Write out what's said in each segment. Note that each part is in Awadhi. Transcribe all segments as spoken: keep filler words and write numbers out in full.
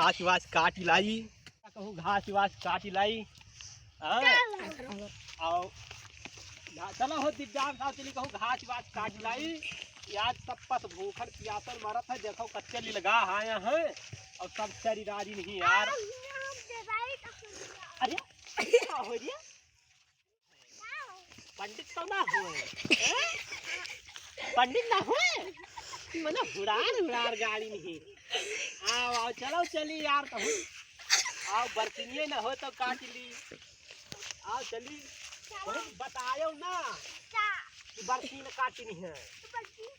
घास वास काटि लाई, कहूँ घास वास काटि लाई। हाँ? आओ, घा-, चलो हो दिव्यांग साहब, चली कहूँ घास वास काटि लाई। यार सब पस भूखन पियासन मरत है, देखो कच्चे लिलगा आया है और सब चरी रारी नहीं यार। अरे, का हो रही है? पंडित तो ना होए, हैं? पंडित ना होए, मने हुरार हुरार गाड़ी नहीं। आओ, आओ, चलो, चली यार, कहूँ। आओ, बरसिनिये ना हो तो काटि ली। आओ, चली। कहूँ बतायो ना कि बरसीन काटिनी है। बरसीन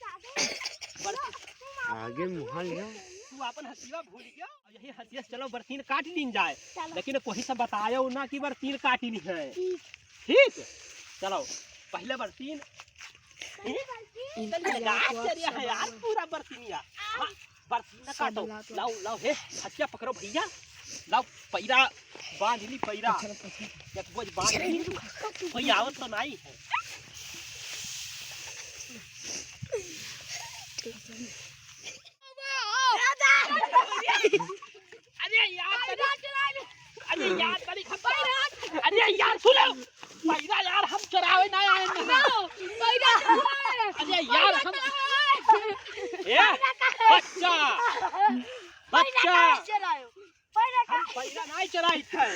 आगे मुहा लियो। तू अपन हसीवा भूल गयो। यही हसिया से चलो बरसीन काटि लीन जाए। चलो। लेकिन कोई से बतायो ना कि बरसीन काटिनी है। ठीक। ठीक? चलो, पहले बरसीन। पहले बरसीन। इनका चलिए, यार, चलिए, है यार, पूरा बरसीनिया। हाँ, बरसीन ना काटो। लाओ, लाओ, हे, हसिया पकड़ो भैया। लाओ, पैरा बांध ली, पैरा। एक बोझ बांध ली। कोई आवत तो नहीं है। अरे यार, अरे यार, अरे यार, सुनो, पैरा यार, हम चरावे ना आए हैं। अरे यार, हम, ए, बच्चा, बच्चा, हम पैरा नहीं चराइत है।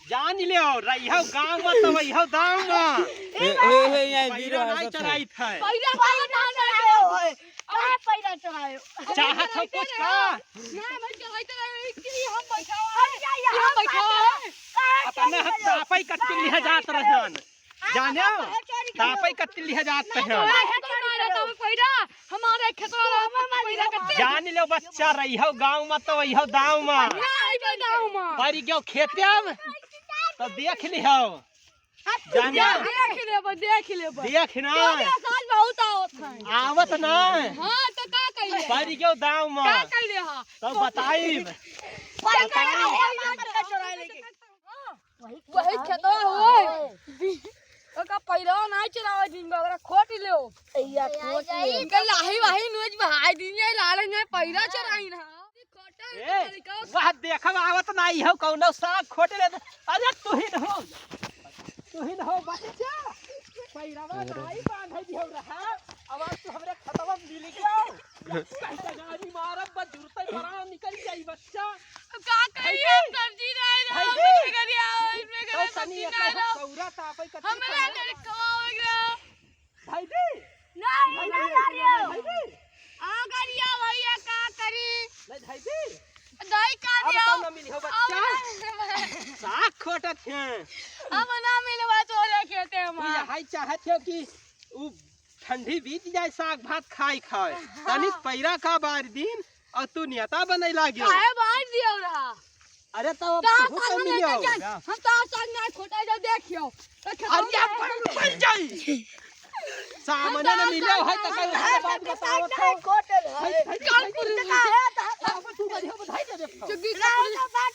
जान लेव, रहियो गाँव मा तो वहियो दाँव मा। ए, ए, ए, यहाँ पैरा नहीं चराइत है। पैरा पैरा ना चढ़ायो है। का पैरा चढ़ायो? चाहत हो कुछ का? ना, मैं चढ़ाई तो नहीं, कि हम बैठा हुआ है। हम बैठा हुआ है। अपने हाथ तापई कत्ती लिहा जात रहन। जाने हो? तापई कत्ती लिहा जात रहन। हमारे खेतवा पैरा करते। जान लेव बच्चा, रहियो गाँव मा तो वहियो दाँव मा। नहीं, गाँव मा। परि गयो खेते अब, तो देख लिहो। जाने? देख लेबो, देख लेबो। देख ना। तोरे साथ बहुत आवत है। आवत ना। हाँ, तो का कइले? परि गयो दाँव मा। का कइले हा? तो बताइब। वही खेतवा होए। ओका पैरा नहीं चरावे दिन में, ओकरा खोट लेव। इनका लाही वाही नोच बहाई दिन, ये लाल में पैरा चराई ना। ए, वह देखब आवत नाई हो, कौनो साग खोटे ले। अरे तुहिन हो, तुहिन हो बच्चा, पैरवा नाई बांधे दिहो रहा। अब आज तू हमरे खतवा मिल गयो। कहीं गाड़ी मारब, बस जुरते परान निकल जाई बच्चा। का करिए, सब्जी नहीं रहा, भाई जी। इसमें करिया, इसमें तो करिया, तनी सब्जी एक नहीं रहा। कौरा तापई कच्ची हमरा परान। लड़का हो गया। भाई जी। नहीं, भाई ना जी, करियो। भाई जी। आ गरिया भैया का करी? नहीं भाई जी। दही का अब दियो? तो ना मिली हो बच्चा। अब ना। साग खोटत हैं। अब ना मिलवा तो रखे थे तू हम। यही चाहत हो कि उ ठंडी बीत जाए, साग भात खाए खाए। हाँ। तनिक पैरा का बार दिन और तू नेता बने लाग्यो। काहे बार दियो रहा? अरे तो अब तू तो मिलियो। हम तो साग ना खोटा जब देखियो। अरे आप बन जाई। सामने न मिलो है तो कल हम बात बताओ तो। खोटे है। भाई, भाई, कानपुर भाई, में। भाई, तू बढ़िया बधाई दे दे। चुग्गी का बात।